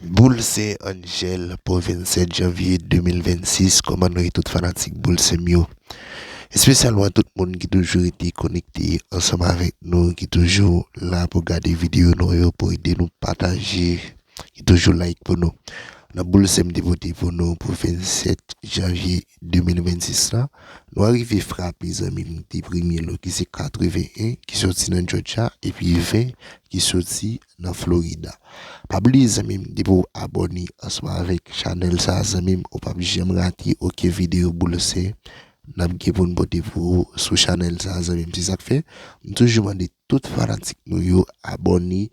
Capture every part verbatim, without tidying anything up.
Boul Sen Angel pou vennsèt janvye de mil vennsis. Kòman nou ye tout fanatik Boul Sen m yo? Espesyalman tout moun ki toujou rete konekte ansanm avèk nou, ki toujou la pou gade videyo nou yo, pou ede nou pataje, ki toujou like pou nou. Nan Boul Sen m te pote pou nou pou vennsèt janvye de mil vennsis la, nou arive frape zanmi m te premye lo ki se katreven en ki soti nan Georgia epi ven ki soti nan Florida. Pa bliye zanmi m, depi w abòne ansanm avèk chanèl sa a zanmi m, ou p ap janm rate okenn videyo Boul Sen n ap gen pou n pote pou ou sou chanèl sa a zanmi m. Se sa k fè m toujou mande tout fanatik nou yo abòne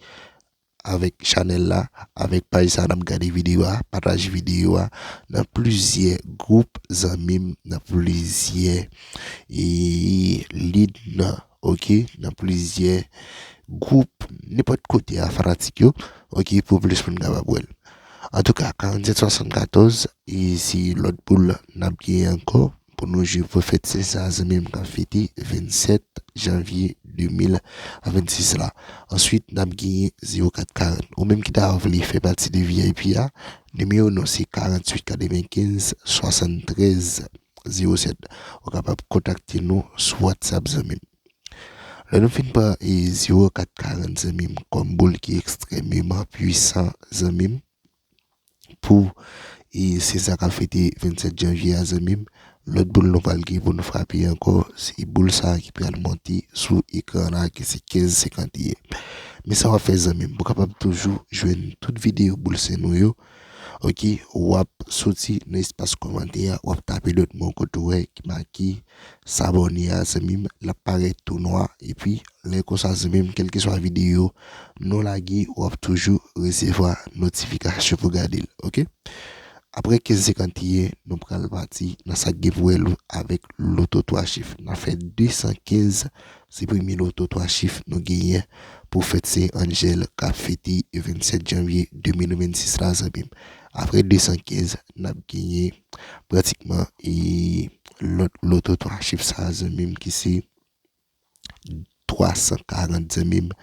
avèk chanèl la, avèk paj sa a n ap gade videyo a, pataje videyo a nan plizyè gwoup zanmi m, nan plizyè e, lead nan, oke, nan plizyè gwoup, nenpòt kote a fanatik yo, oke, pou plis moun kapab wè l. Antouka, karannsèt swasannkatòz, e se lòt boul n ap genyen ankò pou nou jwe pou fèt Sen sa a zanmi m k ap fete vennsèt janvye de mil vennsis la. Answit, n ap genyen zewo kat karant. Ou menm ki ta vle fè pati de V I P a, nimewo nou se karanntuit katrevenkenz swasanntrèz zewo sèt. Ou kapab kontakte nou sou WhatsApp zanmi m. Lè nou fin pran e zewo kat karant zanmi m kòm boul ki ekstrèmeman pwisan zanmi m, pou e Sen sa k ap fete vennsèt janvye a zanmi m, lòt boul nou pral gen pou nou frape ankò, se boul sa a ki pral monte sou ekran la ki se kenz senkanteyen. Men sa w ap fè zanmi m, pou w kapab toujou jwenn tout videyo Boul Sen nou yo, oke, w ap soti nan espas kòmantè a, w ap tape lòt mo kote w wè ki make s'abonner a zanmi m, l ap parèt tou nwa, epi lè konsa zanmi m, kèlkeswa videyo nou lage, w ap toujou resevwa notifikasyon pou gade l, oke? Apre kenz senkanteyen, nou pral pati nan sa k gen pou wè lo-, avèk loto twa chif. N ap fè de san kenz, se premye loto twa chif nou genyen pou fèt Sen Angel k ap fete vennsèt janvye de mil vennsis la zanmi m. Apre de san kenz, n ap genyen pratikman e lòt loto twa chif sa a zanmi m ki se twa san karant zanmi m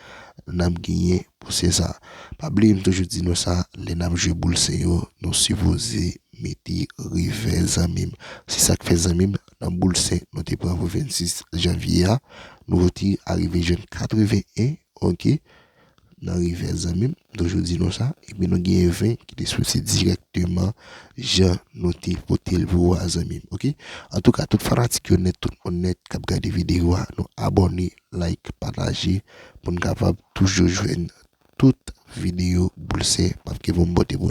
n ap genyen pou Sen sa. Pa bliye m toujou di nou sa, lè n ap jwe Boul Sen yo, nou sipoze mete revè zanmi m. Se sa k fè zanmi m, nan Boul Sen nou te pran pou vennsis janvye a, nou te arive jwenn katreven en, oke, nan revè zanmi m, toujou di nou sa, epi nou genyen ven ki te soti dirèkteman jan nou te pote l pou ou a zanmi m, oke? Antouka, tout fanatik yo nèt, tout moun nèt k ap gade videyo a, nou abòne, like, pataje, pou n kapab toujou jwenn tout videyo Boul Sen m ap gen pou m pote pou nou.